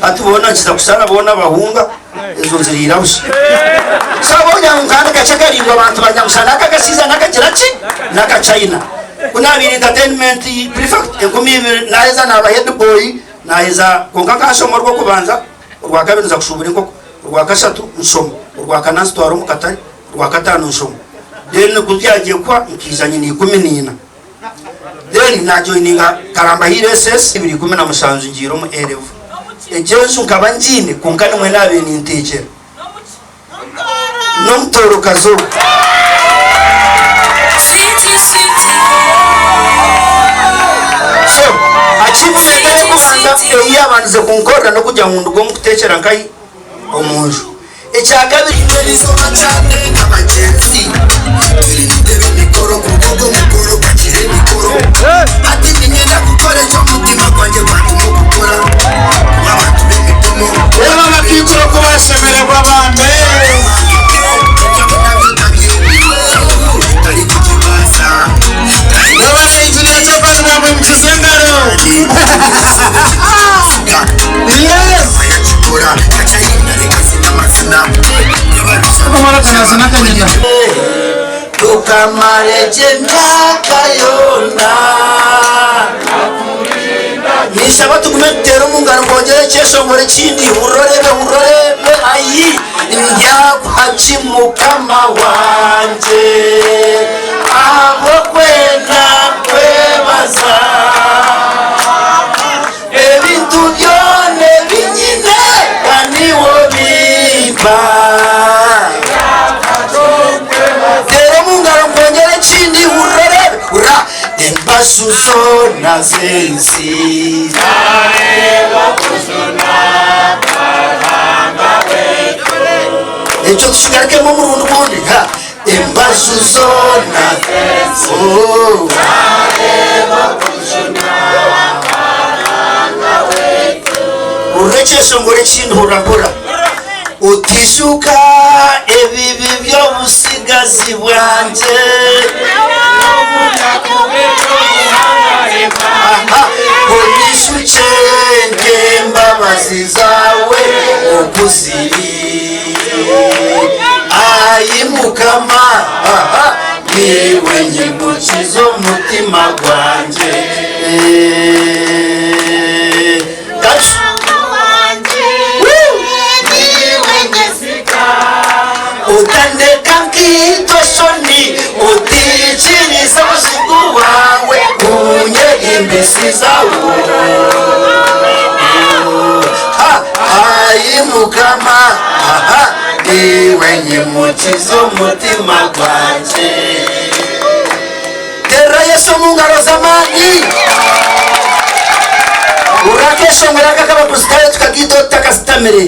Hati boona nkiza kushara boona bahunga, ezo nziriira busha. So abogira ngu nkandi kakye karaingwa abantu barya ngu shana aka akashaija nakagira ki? Naka China. Ku nabaire entertainment prefect 2000 naheza naba head boy naheza kwonka nkashoma orw'okubanza, orwakabiri nza kushubura enkoko, orwakashatu nshoma, orwakana nzitwara omu katare, orwakataano nshoma. Then ku byagiye kuhwa nkaija nyine 14. Then najoininga Karamba Hill SS 2017 ngiire omu A level. Egyo enju nkaba ngiine kwonka nimwe nabaire nintekyera. N'omutoorokazi ogwo. So achievement ey'okubanza ei yabandize kunkorera n'okugira ngu nduge omu kutekyera nkahi? Omu nju. Ekyakabiri. Reeba abakaikuru oku bashemererwa bambe. Reeba na Engineer Javan bamwimukize engaro. Yes! Okamara kanazina akanyina. Tukamara egyo emyaka yoona. Ninshaba tugume tuteere omu ngaro nkwongyere ekyeshongoro ekindi. Hurira oreebe, hurira oreebe, ayi Ndyakuha ki Mukama wangye ahabw'okwenda kwebaza ebintu byona ebi nyine ka niiwe obimpa. Teera omu ngaro nkwongyere ekindi, hurira oreebe, hurira embaju zoona z'ensi. Ekyo tukigarukemu omurundi gundi. Ha, embaju zoona Oh. Hurira ekyeshongoro ekindi hurira mpora. Otijuka ebibi by'obutsigazi bwangye. Aha, onyijukye nk'embabazi zaawe oku ziri. Ai Mukama, aha, niiwe nyimukiza omutima gwangye. Kacu. Otandeka nkaitwa eshoni, otaikiriza omuzigu waawe kunyehimbisizaho. Ha, Ai Mukama, aha, niiwe nyimukiza omutima gwangye. Terera Yesu omu ngaro z'amaani. Hurira akeshongoro aka ak'Abakristaayo tukagiita otutakasitamire.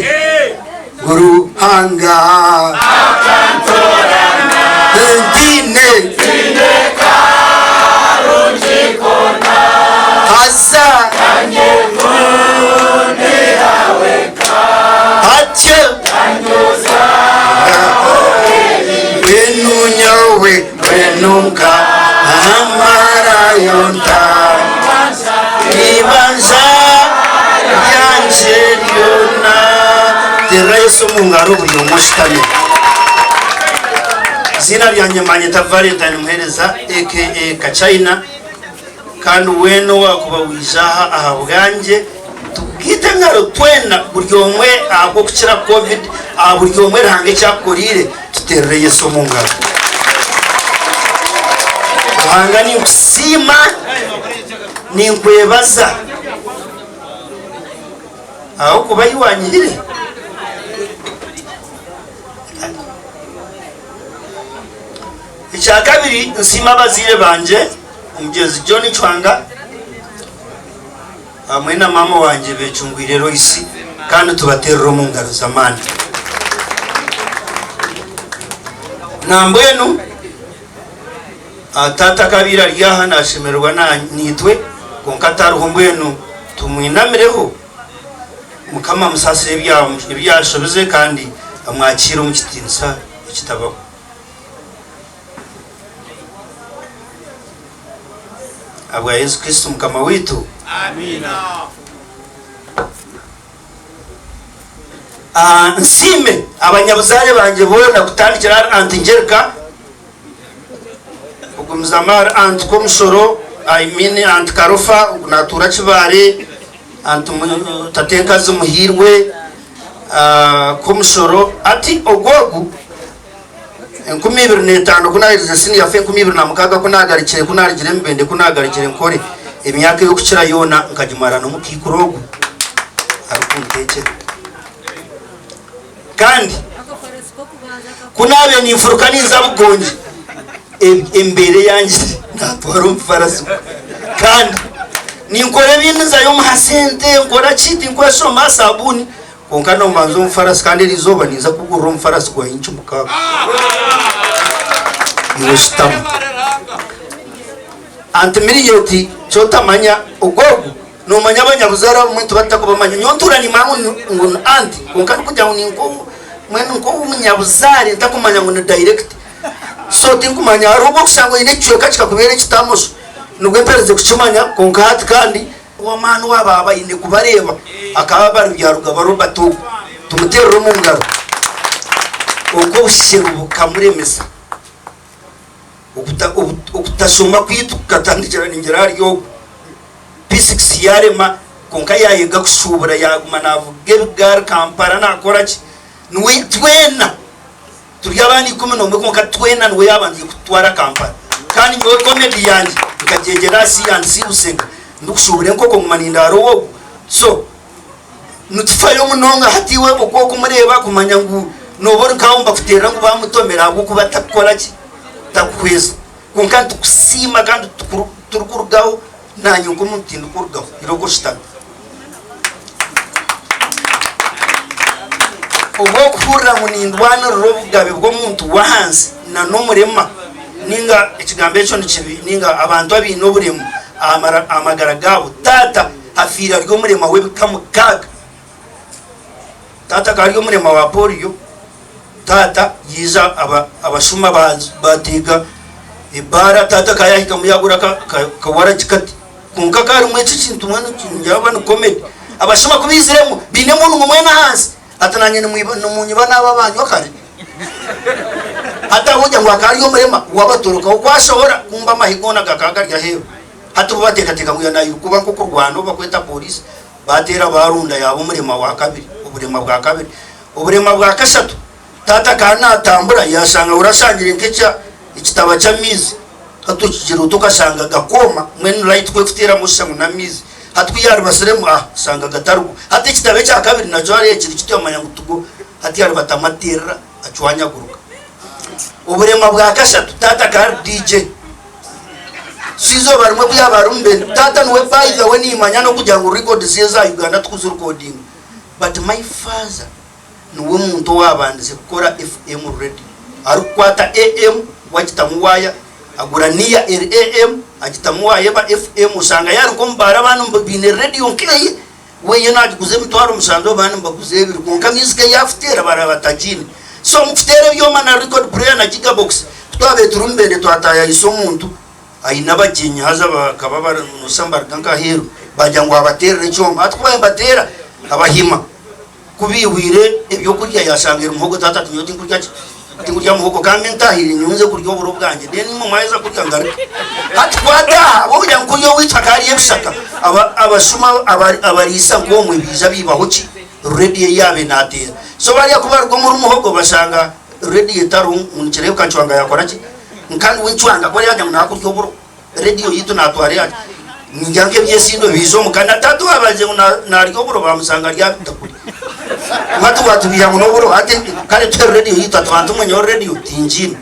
Ngu Ruhanga ntiine haza atyo mbwenu nyowe mbwenu nka amarayo nta ibanja ryangye ryona. Terera Yesu omu ngaro buri omwe oshutami. Eiziina ryangye mbanyeta Valentine Muhereza aka Kachina kandi weena owakuba waija aha ahabwangye tugaite engaro twena buri omwe ahabw'okukira covid aha buri omwe Ruhanga eki akukoriire tuterere Yesu omu ngaro. Ruhanga ninkusiima ninkwebaza ahabw'okuba ahi wanyihire Ekyakabiri nsiima abazaire bangye omugyenzi John Chwanga hamwe na maama wangye Becungwire Lois kandi tubaterere omu ngaro z'amaani. Nambwenu taata akabaire ari aha nashemererwa naitwe kwonka tariho mbwenu tumwinamireho Mukama amusaasire ebi yashobize kandi amwakiire omu kitiinisa ekitabaho. Ahabwa Yesu Kristo Mukama waitu. Amiina. Nsiime abanyabuzaare bangye boona kutandikira ahari Aunt Njerika kugumizamu ahari Aunt Komushoro, I mean Aunt Karofa ogu natuura Kibaare, Aunt Tatenkazi Muhiirwe, Komushoro ati ogu ogu 2005 ku naaherize siniya four 2006 ku naagarukire ku naarugire Mubende ku naagarukire Nkore emyaka ey'okukira yoona nkagimara n'omukaikuru ogu arikunteekyera. Kandi ku naabaire ninfuruka ninza Bugongi embeera eyangire naatwara omufarasi gwe. Kandi ninkora ebindi nzayo muha sente nkora ki tinkweshoma sabuuni Kwonka nomanza omufarasi kandi eri izooba ninza kukugurira omufarasi gwa inci mukaaga. Iwe shutama. Anti Miriyeti kyotamanya ogwo ogu nomanya abanyabuzaare abamwe nituba tutakubamanya. Nyowe ntuura nimanya ngu ngu ni anti kwonka ndikugira ngu ninko mbwenu nk'omunyabuzaare ntakumanya ngu ni direct. So tinkumanya hariho obu orikushanga oine ekicweka kikakubeera ekitamoso nibwo mperize kukimanya kwonka hati kandi Ow'amaani owaaba aba aine kubareeba akaba bari Byarugaba Robert ogwo tumuteerere omu ngaro. Kwonka obusheru bukamuremesa. Okutashoma kwaitu kukatandikira ningira ahari ogwo. P6 yaarema kwonka yaayega kushuubura yaaguma naavuga ebigaari Kampala naakora ki. Niwe twena Turi abaana 11 kwonka twena niwe yaabandize kututwara Kampala. Kandi nyowe comedy yangye nkagyegyera aha C&C Busega ndikushuubura enkoko nguma nindaara ow'ogwo. So nitufayo munonga hati iwe oku okumureeba kumanya ngu nooba ori nk'aho nibakuteerera ngu baamutomera ahabw'okuba takukora ki? Takuhweza. Kwonka nitukusiima kandi turikurugaho naanye nk'omuntu tindikurugaho irooko oshutami. Obw'okuhurira ngu nindwanirira obugabe bw'omuntu w'ahansi na n'omurema ninga ekigambo ekyo ni kibi ninga abantu abaine oburemu aha magara gaabo. Taata afiire ari omurema w'ebika mukaaga. Taata akaba ari omurema wa polio. Taata yaija abashuma bateega ebaara taata akaba yahikamu yagura akawaragi kati kwonka karimu eki ekintu mbwenu ningira oba ni comedy. Abashuma ku baiziremu baine embunu ngu mwena ahansi ati nanye nimunyiba naaba abanywa kare. Hati aho ogira ngu akaba ari omurema wabatorokaho ku ashohora kumbe amahe goona gakaba gari aheeru. Hati bo bateekateeka ngu yanayiri kuba nk'okurwana obu bakweta police bateera barunda yaaba omurema wa kabiri oburema bwa kabiri. Oburema bwa kashatu, taata akaba naatambura yaashanga orashangire nk'ekya ekitaba ky'amaizi. Hati okigira oti okashanga gakooma mbwenu light ku ekuteeramu oshusha ngu n'amaizi. Hati ku yaaribatsiremu ah ashanga gatarigo. Hati ekitaba ekya kabiri nakyo hariya kiri kityo amanya ngu tigo. Hati yaaribatamu ateerera acwanyaguruka. Oburema bwa kashatu, taata akaba ari DJ. So eizooba rimwe ku yaaba ari omu bend, taata niwe by the way niimanya n'okugira ngu records eza Uganda tikuzirikodinga. But my father niwe muntu owabandize kukora FM radio arikukwata AM we agitamu waaya agura near eri AM agitamu waaya eba FM oshanga yaari nk'omubaara abandi baine radio nk'eye we yo nagiguza emitwaro mushanju abandi nibaguza ebiri kwonka music ei yakuteera baraba batagiine so omu kuteera ebyoma na record player na gigabox kutwabaire turi Mubende twatayayisa omuntu Aine abagyenyi haza bakaba bari nooshusha nibaruga nk'aheeru baagira ngu abateerere ekyoma. Hati ku baabaire nibateera abahima ku baihwire ebyokurya yaashanga eri muhogo taata ati nyowe tinkurya ki? Tinkurya muhogo ka mbe ntaahire nyowe nze kurya oburo bwangye then imwe mwaheza kurya ngaruke. Hati ku ataaha ahabw'okugira ngu kuriya owaitu hakaba hariyo ebishaka abashuma abariisa nk'omwe baija baibaho ki? Radio ei yaabaire naateera. So bariya ku baruga omuri muhogo bashanga radio etariho ngu nikireebeka Ncwanga yaakora ki? Nka niwe ncwanga ku aryagira ngu naakurya oburo, rediyo yaitu naatwara eyangye. Ningira nk'ebyesindo biija omuka. Na taata owaabandize ngu naarya oburo baamushanga ari aha bitakuri. Hati waatubiiha ngu n'oburo hati kare tuhe rediyo yaitu ati bantu mwe nyowe rediyo tingiine.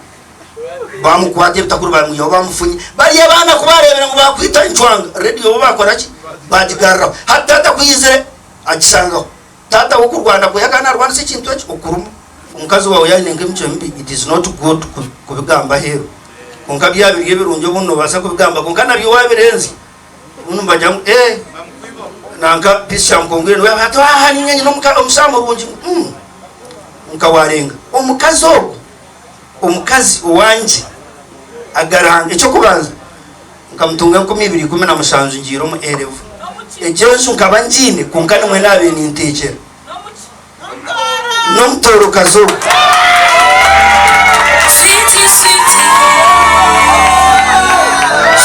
Baamukwata ebitakuri baamwihaho baamufunya. Bariya abaana ku baareebire ngu baakwita encwanga, rediyo bo baakora ki? Baagigaruraho. Hati taata ku yaizire agishangaho. Taata we okurwana kwe akaba narwanisa ekintu eki okuruma. Omukazi wawe yaine nk'emicwe mibi it is not good kubigamba aheeru kwonka byaba biri ebirungi obundi nobaasa kubigamba kwonka nabyo wabirenza obundi nibagira ngu eh nanka Peace Kyamukongwire niwe yaaba ati aha ninye nyine omushaija murungi mm nka warenga omukazi ogwo omukazi owangye agaranga ekyokubanza Nkamutunga 2017 ngiire omu A level. Egyo enju nkaba ngiine kwonka nimwe naabaire ninteekyera. N'omutoorokazi ogwo.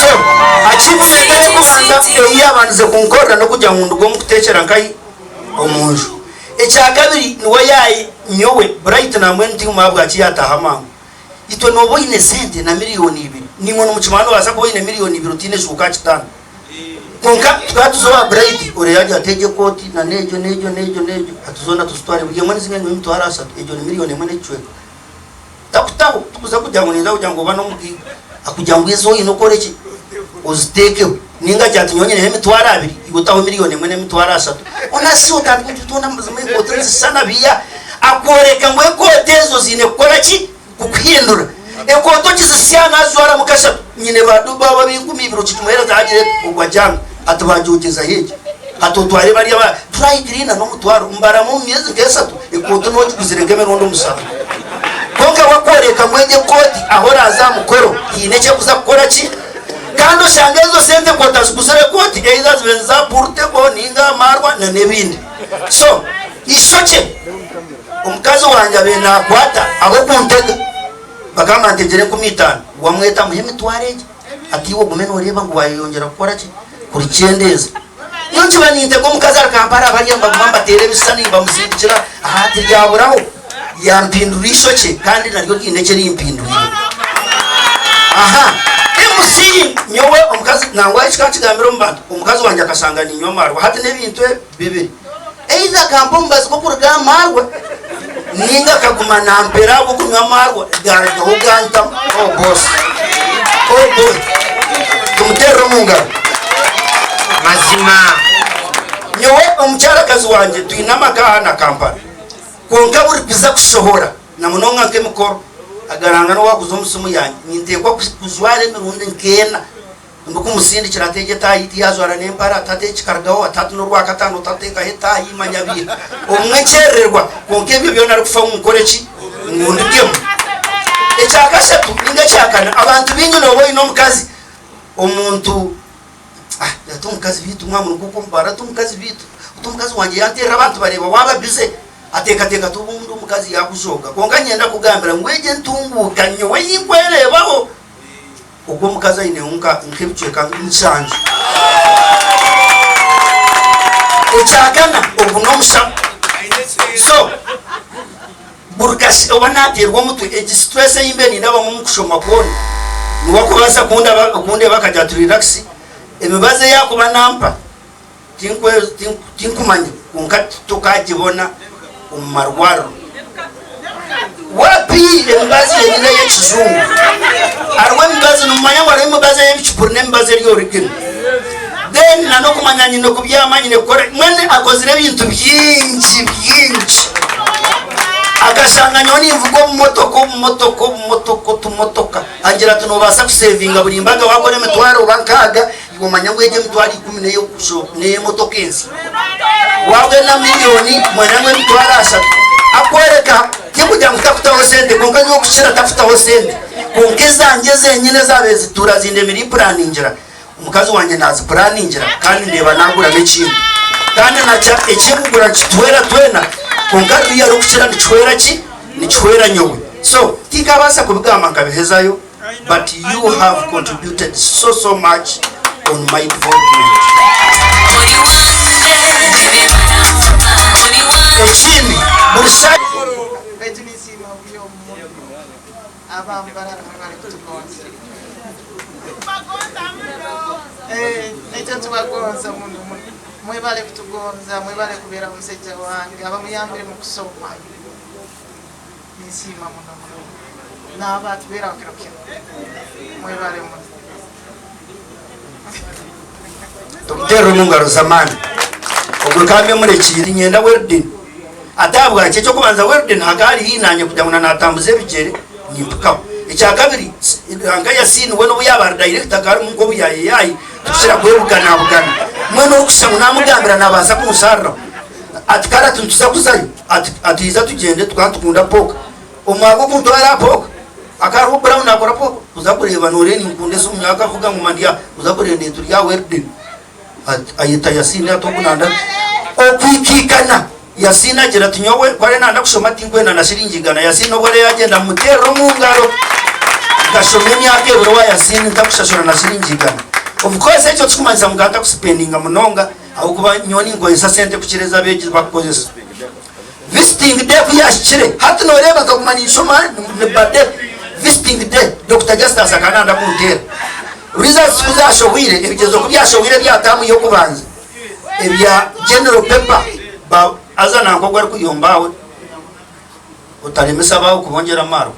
So, achievement ey'okubanza ei yaabandize kunkorera n'okugira ngu nduge omu kuteekyera nkahi? Omu nju. Ekyakabiri, niwe yaayi nyowe Bright nambwenu tinkumanya ahabwaki yaataaha mangu. Itwe nooba oine sente na miriyoni ibiri, naimwe nimukimanya noobaasa kuba oine miriyoni ibiri otaine shuuka aha kitanda. Kwonka tukaba tuza owa Bright, ore yaagira ati egyo ekooti na n'egyo n'egyo n'egyo n'egyo hati zoona tuzitware buri emwe nizinga emitwaro ashatu, egyo ni miriyoni emwe n'ekicweka. Takutaho, tikuza kugira ngu ninza kugira ngu oba n'omugaiga, akugira ngu ezi oine okore ki? Oziteekeho. Ninga agira ati nyowe nyineho emitwaro abiri, iwe otaho miriyoni emwe n'emitwaro ashatu. Honestly otandika oti twona buzima ekooti nizishushana biiya. Akworeka ngu ekooti ezo ziine kukora ki? Kukuhindura. Ekooti okizisya nazijwaramu kashatu. Nyine ba dubu abo ab'enkumi ibiri okigimuheereza agira ati ogwa janga. Hati bagyogyezaho egyo. Hati otware bari aba dry cleaner n'omutwaro mbaramu omu myezi nk'eshatu ekooti n'ogiguzire nk'emirundi omushanju. Kwonka wakworeka ngu egyo ekooti ahu oraaze aha mukoro haine eki erikuza kukora ki? Kandi oshange ezo sente ku otaziguzire ekooti either zibe niza purutego ninga amarwa na n'ebindi. So eishokye omukazi wangye abaire nakwata ab'okuntega bakamba ntegire 5000 wamweta muhe emitwaro egyo hati iwe ogume noreeba ngu wayeyongyera kukora ki? Kurikyendeeza. Nyowe nkiba nintega omukazi ahari Kampala bariya nibaguma nibateera ebishushani nibamuzindikira aha tiryaburaho ryampindura eishokye kandi naryo riine eki rimpindwire. Aha MC nyowe omukazi nangwa eki kankigambire omu bantu omukazi wangye akashanga ninywa amarwa hati n'ebintu ebi bibiri either akampa omubazi gw'okuruga aha marwa ninga akaguma nampera ahabw'okunywa amarwa garugaho gantama oh boss oh boy tumuterere omu ngaro. Mazima. Nyowe omukyarakazi wangye twine amaka aha na Kampala kwonka buri kuza kushohora na munonga nk'emikoro agaranga n'owakuza omu simu yangye ninteekwa kujwara emirundi nk'ena Ndikumusindikira ati egyo etaahi tiyajwara n'empare ati hati ekikarugaho ati hati n'orwakataano otateekaho etaahi manya biiha obumwe nkyerererwa kwonka ebyo byona arikufa ngu nkore ki ngu ndugemu. Ekyakashatu ninga ekyakana abantu baingi nooba oine omukazi omuntu ah ati omukazi beitu mwaba muri nk'oku ati omukazi beitu ati omukazi wangye yanteerera abantu bareeba waaba bize ateekateeka ati obundi omukazi yaakujooga kwonka niinyenda kukugambira ngu egyo entunguuka nyowe ei nkwereebaho. Ogwo omukazi aineho nk'ebicweka nshanju. Ekyakana, ogu n'omushaho. So, buri kashe oba naateerwa omutwe, egi stress ei mbe nindabamu omu kushoma kwona, niwe akubaasa kundeeba akagira ati relax, emibazi ei akuba nampa tinkumanya kwonka tokagibona omu marwariro. Wapi emibazi yenyine ey'ekijungu. Hariho emibazi nimumanya ngu hariho emibazi ey'ebicupuri n'emibazi eri original. Then na n'okumanya nyine kubyama nyine kukora mbwenu akozire ebintu bingi bingi. Akashanga nyowe ninvuga obumotoka obumotoka obumotoka otumotoka angira ati nobaasa kusevinga buri mbaga wakora emitwaro oba nkaaga Iwe omanya ngu egyo emitwaro ikumi n'ey'emotoka ensya. Waabwena miriyoni manya ngu emitwaro ashatu. Akworeka tikugira ngu takutaho sente kwonka nyowe okukira takutaho sente. Kwonka ezangye zenyine ezaabaire zituura zindemire ipuraningira, omukazi wangye naazipuraningira kandi ndeeba naaguramu ekindi. Kandi nakyo ekikugura nikituhwera twena kwonka ruriya arikukira nikihwera ki? Nikihwera nyowe. So tinkabaasa kubigamba nkabihezayo. but you have contributed so so much on my development. Ekindi buri shaaha. Baitu ninsiima buri omwe abambarara mwebale kutugonza. Eh, naitwe nitubagonza muno muno. Mwebale kutugonza, mwebale kubeera omusaija wange abamuyambire mu kusoma. Ninsiima muno muno naaba atubeeraho kiro kinu. Mwebale muno. Tumuteerere omu ngaro z'amaani. Ogwo ka mbe murekiire niinyenda Weldon. Ati ahabwaki? Eky'okubanza Weldon hakaba hari haihi naanye kugira ngu na naatambuza ebigyere nimpikaho. Ekyakabiri nka Yasin we n'obu yaaba ari dayirekita akaba arimu nk'obuyaayeyaye tikukira kwebuganabugana. Mbwenu orikushusha ngu naamugambira naabaasa kunshariraho. Ati kare ati nituza kuzayo. Ati ati iza tugyende tukaba nitukunda pork. Omwaka oguntwara aha pork, hakaba hariho Brown nakora pork, kuza kureeba nooreeba ninkunda esimu nyowe akavuga ngu manya kuza kureeba neturya aha Weldon. Ati ayeta Yasin ati ogu nandaba. Okwikaikana. Yasiina agira ati, Nyowe ku araabe nayenda kushoma tinkwenda na shiringi igana. Yasiina obu araabe yagyenda mmuteerere omu ngaro. Nkashoma emyaka ebiri owa Yasiina ntakushashura na shiringi igana. Of course ekyo tikikumanyisa ngu nkaba ntakusipendinga munonga ahabw'okuba nyowe ninkozesa sente kukira ezi abeegi bakukozesa. Visiting day ku yaahikire, hati nooreeba nkaguma ninshoma ni bade. Visiting day, Dokita Justus akaba nayenda kunteera. Results ku zaashohwire, ebigyezo ku byashohwire ebya taamu y'okubanza, ebya general paper ba haza nanka ogu arikuyomba awe otaremesa abaawe kubongyera amaarwa.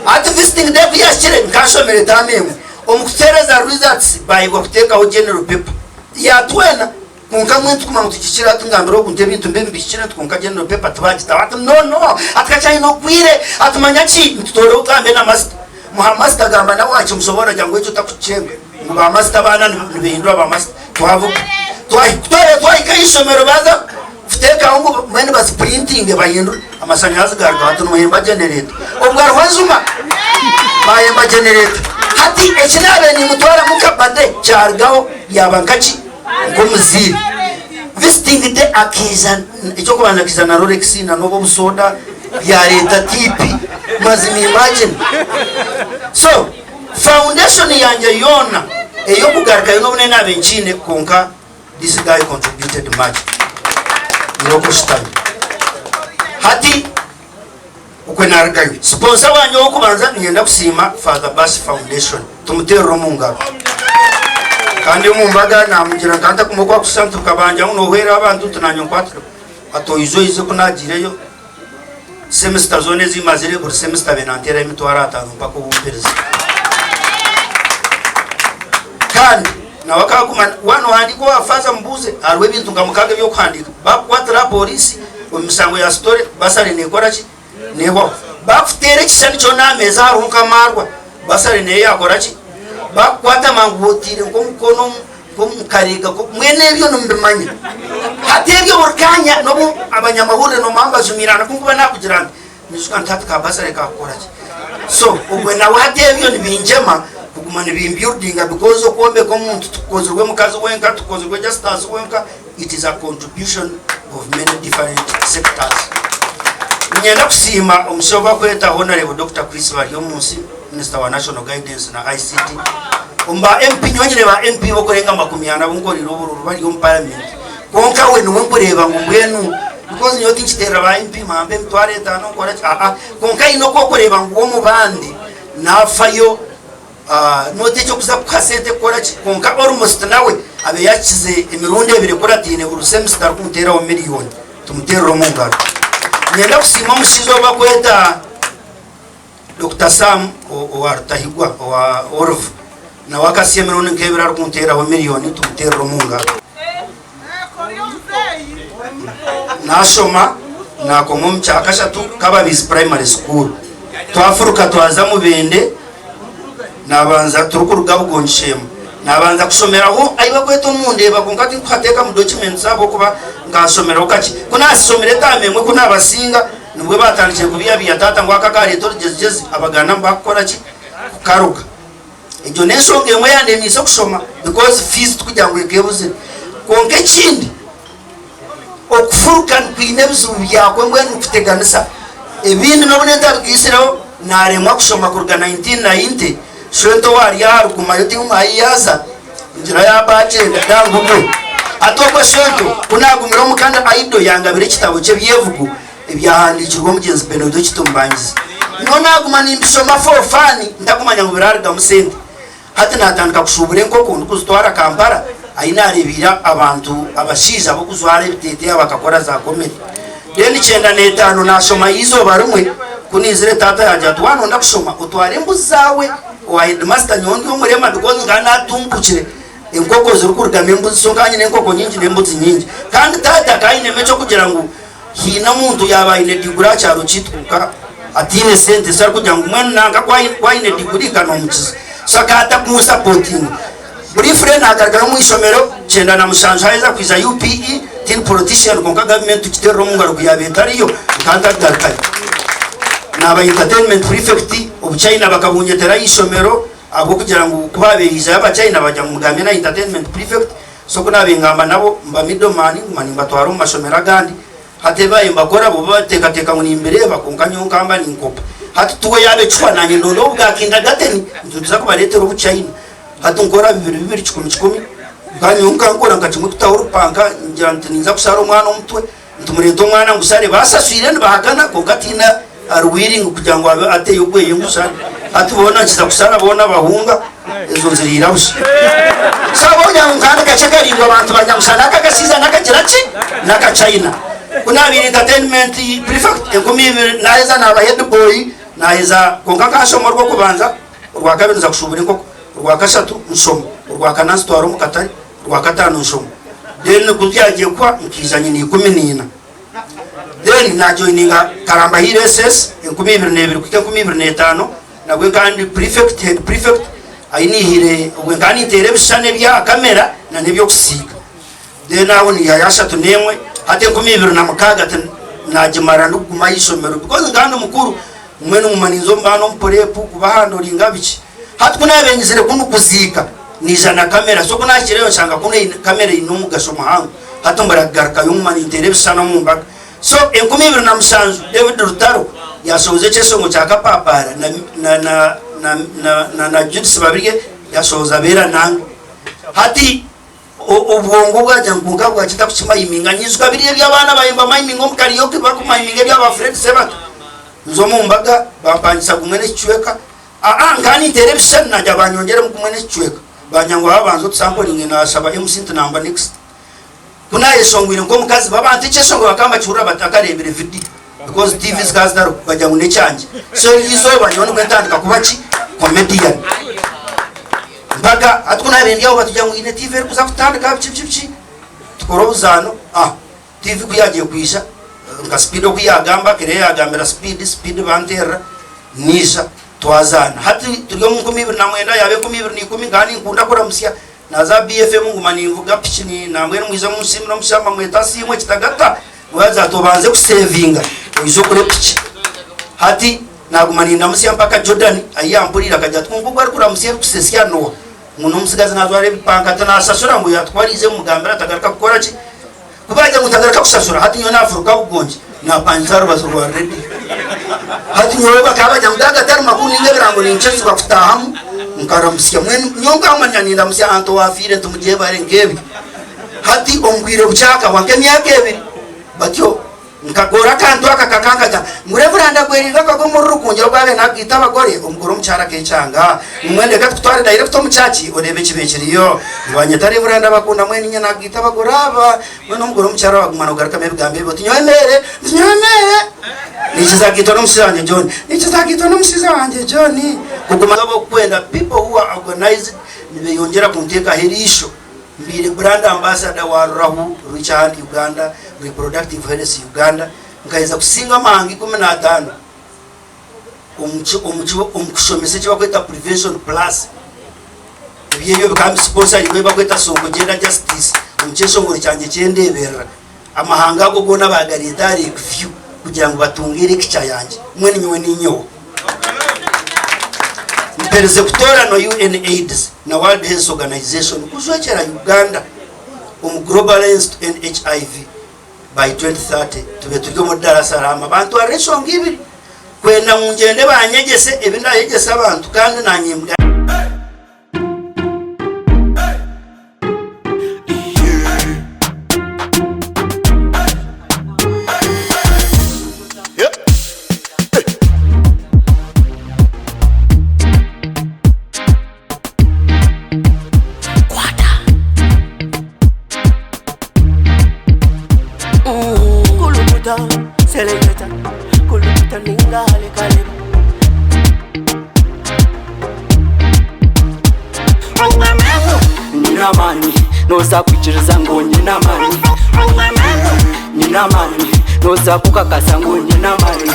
Hati visiting day kuyahikire nkashomera etaama emwe omu kuteereza results bayebwa kuteekaho general paper ya twena kwonka mbwenu tikumanya ngu tugikire hati ngambire ogu nti ebintu mbi mbihikire nti kwonka general paper tibagitaho ati no no ati kakyayine obwire ati manya ki nitutoreho tugambe na master muha master gamba nawe wakimusoborra gira ngu ekyo otakukyenga. Ngu ba masita abaana nibehindura ba masita twavuga twahika twahika ahaishomero baza kuteekaho ngu mbwenu bazipurintinge bahindure amashanyarazi garugaho hati nimuhemba genereta obwo hariho enjuma bahemba genereta hati eki nabaire nimutwaramu nka bade kyarugaho yaba nkaki nk'omuzaire visiting day akaija ekyokubanza akaija na rolex na n'obu obusoda yareeta tiipi mazima imagine so Foundation yangye yoona ey'okugarukayo n'obu nari naaba nkiine kwonka this guy contributed much nyowe oshutami hati okwe narugayo. Sponsor wangye ow'okubanza niinyenda kusiima Father Bass Foundation tumuteerere omu ngaro kandi omu mbaga namugira nka ntakumanya oku akushusha nti okabanja ngu nohwera abantu nti nanye nkwatire ati oije oije ku nagiireyo Semester zoona ezi mazire buri semester abe nanteeraho emitwaro atano mpaka obu mperize. Kandi nawe akaguma waaba nohandiika owa faaza mubuuze hariho ebintu nka mukaga eby'okuhandiika. Bakukwatira aha pooriisi omu mishango ya sitore basare nekora ki? Nehwaho. Bakuteera ekishushani kyona aha meeza hariho nk'amaarwa basare neyo yakora ki? Bakukwata mangu oteire nk'omukono nk'omukareega mbwenu ebyo nimubimanya. Hati ebyo buri kanya n'obu abanyamahurire noomanya nibajumiirana ku ndikuba naakugira nti nyijuka nti hati ka bursary kaakukora ki? So ogwe nawe hati ebyo nibingyema kuguma nibimbuildinga because okwombeka omuntu tikukozirwe mukazi wenka, tikukozirwe Justus wenka, it is a contribution of many different sectors. Niinyenda kusiima omushaija ou barikweta Honarebo Dokita Chris Baryomunsi, Minisita wa National Guidance na ICT. Omu ba MP, nyowe nyine ba MP b'okurenga 40 abu nkoreire obururu bari omu paramenti. Kwonka we niwe nkureeba ngu mbwenu because nyowe tinkiteerera ba MP mpambe 50,000 nkore ki, aa. Kwonka haine oku orikureeba ngu we omu bandi naafayo, not eky'okuza kukuha sente kukora ki, kwonka almost nawe abe yaakikize emirundi ebiri ekurataine buri semester arikunteeraho miriyoni. Tumuteerere omu ngaro. Niinyenda kusiima omushaija ou barikweta. Dokita Sam owa Rutahigwa owa Olive nawe akasya emirundi nk'ebiri arikunteeraho miriyoni tumuteerere omu ngaro. Naashoma naakoma omu kyakashatu Kababizi Primary School. Twafuruka twaza Mubende nabanza turikuruga Bugongisheema nabanza kushomeraho ahi barikweta omu Ndeeba kwonka tinkuhateeka mu documents ahabw'okuba nkashomeraho kakye. Ku naashomire etaama emwe ku naabasinga Nibwo baatandikire kubihabiha taata ngu aka kaareeta orugyezgyezi, Abaganda ngu baakukora ki? Kukaroga. Egyo n'enshonga emwe eyandemeise okushoma because fees tikugira ngu ekeebuzire. Kwonka ekindi, okufuruka nikwine ebizibu byakwo mbwenu nikuteganisa. Ebindi n'obu ntabigaisireho, naaremwa kushoma kuruga 1990, shwento owaari aha rugumayo tiimu ahi yaaza, ngira yaaba agyenda nangugwe. Hati ogwo shwento ku naagumire omuka ndi idle yangabira ekitabo ky'ebyevugo ebyahandiikirwe omugyenzi Benoido Kitumbangizi. Nyowe naaguma nimbishoma for fun ntakumanya ngu birarugamu sente. Hati naatandika kushuubura enkoko ndikuzitwara Kampala ahi naareebeire abantu abashaija b'okujwara ebiteeteeya bakakora za comedy. Then 95 naashomayo eizooba rimwe, ku naizire taata yaagira ati waaba nooyenda kushoma otware embuzi zaawe owa headmaster nyowe ndi omurema because nkaba naatumbukire enkoko zirikurugamu embuzi so nkaba nyine enkoko nyingi n'embuzi nyingi. Kandi taata akaba ainemu eky'okugira ngu Haine omuntu yaaba aine diguri aha kyaro kyaitu kwonka ataine sente so arikugira ngu mbwenu nanka ku aine diguri ka nomukiza so akaba atakunsapotinga. Briefly nagarukayo omu ishomero 97 haheza kwija UPE tindi politician kwonka government tugiterere omu ngaro ku yaaba etariyo nkaba ntarigarukayo. Naaba entertainment prefect obuchina bakabunyetera aha ishomero ahabw'okugira ngu ku baabaire baijayo abachina bagira ngu mugambe na entertainment prefect. So ku naabaire ngamba nabo mba middleman nguma nimbatwara omu mashomero agandi. Hati ebi baabaire nibakora bo bateekateeka ngu nimbireeba kwonka nyowe nkaba ninkopa. Hati tuwe yaaba ecwa naanye ndonda obwa kindergarten nituza kubareetera obuchaina. Hati nkora bibiri bibiri kikumi kikumi nka nyowe nka nkora nka kimwe kutaho orupanka ngira nti ninza kushara omwana omutwe nti mureete omwana ngushare basaswire nibahakana kwonka tihaine ari willing kugira ngu abe ateyo ogweye ngushare. Hati boona nkiza kushara boona bahunga ezo nziriira busha. Shaba ogira ngu nkandi kakye karaingwa abantu banyamushana aka akashaija nakagira ki? Nakachaina. Ku nabaire entertainment prefect 2000 naheza naba head boy naheza kwonka nkashoma orwokubanza. Orwakabiri nza kushuubura enkoko, orwakashatu nshoma, orwakana nzitwara omu katare, orwakataano nshoma. Then ku byagiye kuhwa nkaija nyine 14. Then najoininga Karamba Hill SS 2002 kuhika 2005 nabwe nkaba ndi prefect, head prefect ahi naihire obwe nkaba ninteera ebishushani ebya kamera na n'eby'okusiiga. Then aho niihayo 31 hati 2006 ti naagimara ndikuguma aha ishomero because nkaba ndi mukuru mbwenu nguma ninza omu baana omu purepu kubahandoringa biki. Hati ku naabaire nyizire kunu kuziika naija na kamera so ku naahikireyo nshanga kunu kamera eine omugasho muhango hati mbura kugarukayo nguma ninteera ebishushani omu mbaga. So 2007 David Rutaro yaashohoza ekyeshongo kya Kapapaara na na na na na na na Judith Babirye yaashohoza Beera Nange. Hati Obwongo bwagira ngu kwonka bwaki ntakukimayiminga? Nyijuka biriya eby'abaana baabaire nibamayiminga omu kariyoki barikumayiminga ebya ba Fred Sebato. Nza omu mbaga bampangisa gumwe n'ekicweka. Aa nkaba ninteera ebishushani nagira banyongyeremu gumwe n'ekicweka. Bangira ngu waaba banza otusamporinge naashaba MC nti nangwa next. Ku naayeshongwire nk'omukazi b'abantu ekyeshongoro bakaba nibakihurira batakareebire vidiyo because TV zikaba zitariho bagira ngu n'ekyangye. So eryo izooba nyowe nibwo ntandika kuba ki? Comedian. Mpaka hati ku naabaire ndi aho batugira ngu haine TV erikuza kutandika biki biki biki, tukore obuzaano, ah TV ku yaagiye kwija nka Speed oku yaagamba, Claire yaagambira Speed, Speed banteerera naija twazaana. Hati turi omu 2009 yaaba 2010 nkaba ninkunda kuramutsya, naaza aha BFM nguma ninvuga piki nambwenu mwije munsiimire omushamba mwete Asiimwe Kitagata, we yaagira ati obanze kusevinga oije ogure piki. Hati Naaguma nindamutsya mpaka Jordan ahi yampuriire akagira ati, Kwonka ogu arikuramutsya ebikusesya n'oha? Ngu n'omutsigazi naajwara ebipanka ati naashashura ngu yaatwariize mugambire atagaruka kukora ki? Ku baagira ngu tagaruka kushashura hati nyowe naafuruka Bugongi naapangisa aha rubaju rwa rediyo. Hati nyowe bakaba bagira ngu aga gatari makuru nainga ebirango ninkyezibwa kutaahamu nkaramutsya. Mbwenu nyowe nkamanya nindamutsya aunt owaafiire nti mugyebare nk'ebyo. Hati omu bwire bukye hakahwa nk'emyaka ebiri batyo. Nkagoora akantu aka kakankaga ngu Reverand agwereirwe akagwa omuri Rukungiri ogu abaire nagaita abagore, omugore omukyara akekyanga. Ngu mbwenu reka tukutware direct omu church oreebe ekibaire kiriyo. Nibanyeta Reverand abakunda mbwenu inye nagaita abagore aba. Mbwenu omugore omukyara waguma nogarukamu ebigambo ebi oti nyowe mere, nti nyowe mere. Nikiza kugaitwa n'omushaija wangye John, nikiza kugaitwa n'omushaija wangye John. Kuguma abakukwenda people who are organized nibeyongyera kunteekaho eriisho. Mbaire Brand Ambassador wa Rurahu Reach a Hand Uganda, Reproductive Health Uganda, nkaheza kusinga amahanga 15 omu kushomesa eki barikweta Prevention Plus. Ebyo ebyo bikaba nibisiponsaringwa ebi barikweta Sonko Gender Justice omu kyeshongoro kyangye ky'endeeberera. Amahanga ago goona baagareeta aha Lake View kugira ngu batunge lecture yangye. Mbwenu nyowe ninyowe. Mperize kutooranwa UNAIDS na World Health Organization kujwekyera Uganda omu Global Alliance to End HIV by 2030. Tube turi omuri Dar es Salaam bantwarire enshonga ibiri, kwenda ngu ngyende banyegyese ebi ndayegyese abantu kandi nanye mbwa. Kulukuta, seleketa, kulukuta ninga halekaleba. Nyine amaani nooza kwikiriza ngu nyine amaani. Nyine amaani nooza kukakasa ngu nyine amaani.